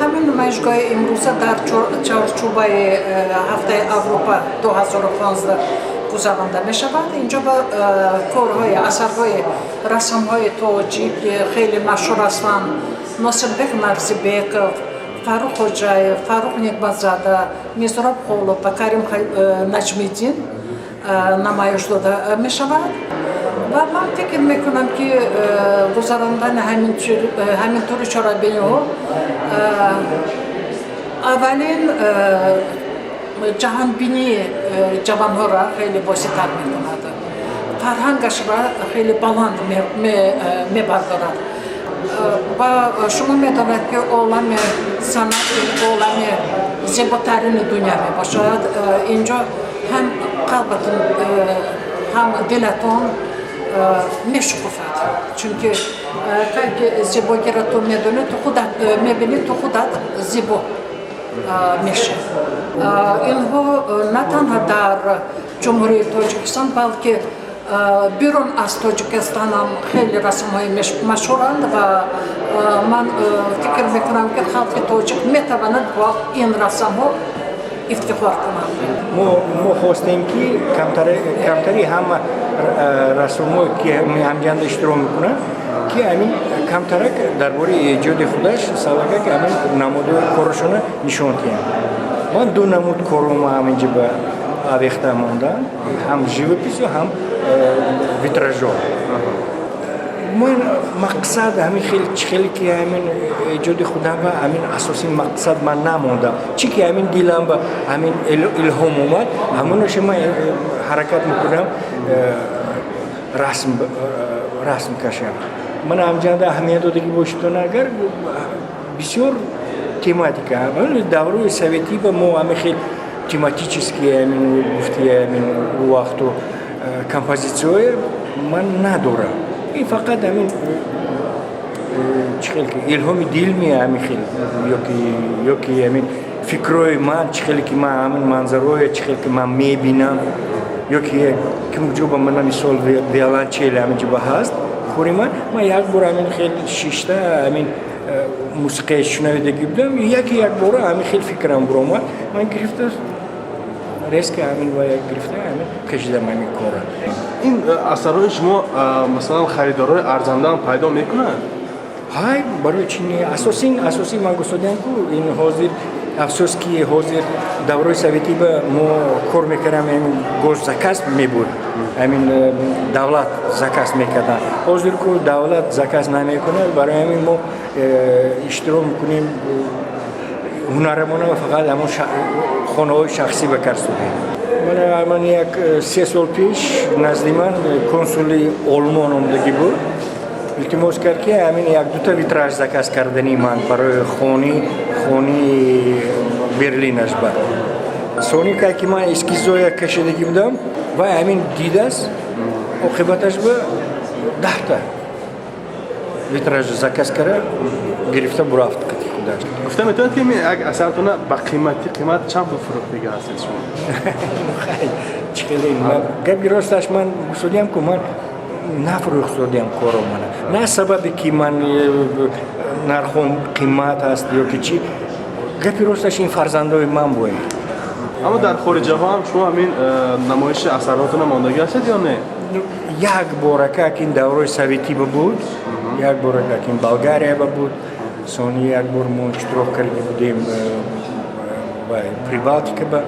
Ҳамин намоишгоҳи имрӯза дар чорчӯбаи ҳафтаи Аврупо 2015 гузаронда мешавад. Инҷо ба корҳои асарҳои расмҳои тоҷик хеле машҳур ҳастанд: Носирбек Нарзибеков, Фаррух Хоҷаев, Фаррух Неъматзода, Мизроб Холов ва Карим Наҷмиддин намоиш дода мешавад. Ва ман фикр мекунам, ки гузарондани ҳамин тури чорабиниҳо аввалин ҷаҳонбинии ҷавонҳоро хеле васеътар мекунад, фарҳангашро хеле баланд мебардорад. Ва шумо медонед, ки олами санъат олами зеботарини дунё мебошад. Инҷо ҳам қалбатон, ҳам дилатон мешукуфад, чунки кай ки зебогиро ту медонӣ, ту худат мебинӣ, ту худат зебо мешавӣ. Инҳо на танҳо дар Ҷумҳурии Тоҷикистон, балки берун аз Тоҷикистонам хеле расмҳои машҳуранд ва ман фикр мекунам, ки халқи тоҷик метавонад бо ин расмҳо ифтихор кунад. Мо хостем, ки камтари ҳама расомҳое, ки ҳамҷанда иштирок мекунанд, ки ҳамин камтарак дар бораи эҷоди худаш салакак ҳамин намудои корашона нишон диҳанд. Ман ду намуд корома ҳаминҷа ба авехта мондам: ҳам живопису, ҳам витражо. Ман мақсад ҳамин хел хеле ки ҳамин эҷоди худам ба ҳамин асосии мақсад ман намондам. Чӣ ки ҳамин дилам ба ҳамин илҳом омад, ҳамонаша ман ҳаракат мекунам, расм кашам. Ман ҳамҷанда аҳамият додагӣ бошедон, агар бисёр тематика даврои советӣ ба мо ҳамин хел тематический, ҳамин гуфти, ҳамин вақту композитсияҳое ман надорам. Ин фақат ҳамин чӣ хел ки илҳоми дил ме ҳамин хел ёки ҳамин фикрҳои ман, чӣ хеле ки ман ҳамин манзароя, чӣ хел ки ман мебинам, ёки кимҷо ба мана мисол виолончел ҳаминҷо ба ҳаст кори ман. Ман як бор ҳамин хел шишта, ҳамин мусиқия шунавидагӣ будам, яке якбора ҳамин хел фикрам буромад, ман гирифта резко ҳамин ва гирифта, ҳамин кашидам ҳамин кора. Ин асарҳои шумо, масалан, харидорҳои арзандаам пайдо мекунанд? Ҳай, барои чи не? Асосин ман гуфтодиам ку, ин ҳозир афсӯс, ки ҳозир даврои советӣ ба мо кор мекардам, ҳамин госзаказ мебуд, ҳамин давлат заказ мекарданд. Ҳозир ку давлат заказ намекунад, барои ҳамин мо иштирок мекунем, ҳунарамона фақат ҳамон хонаҳои шахсӣ ба кар судем. Ман як 3 сол пеш назди ман консули Олмон омадагӣ буд, илтимос кард, ки ҳамин як дута витраж заказ кардани ман барои хони Берлинаш. Ба сони кай ки ман эскизоя кашидагӣ будам ва ҳамин дидааст, оқибаташ ба 10-та витраж заказ карда, гирифта бурафт қати худаш. Гуфта метавонед, ки як асартона ба қимати қимат чанд пул фурӯхтига ҳастед шумо? Чӣ хеле гапи росташ, ман гуфтодиам ку, ман нафурӯхтодиам коро мана, на сабабе ки ман нархом қимат аст ё ки чӣ. Гапи росташ, ин фарзандои ман бояд. Аммо дар хориҷаҳо ҳам шумо ҳамин намоиши асаротона мондагӣ ҳастед ё не? Як борака ин даврои советӣ ба буд, як борака ин Болгария ба буд, сони як бор мо иштирок карда будем Прибалтика ба.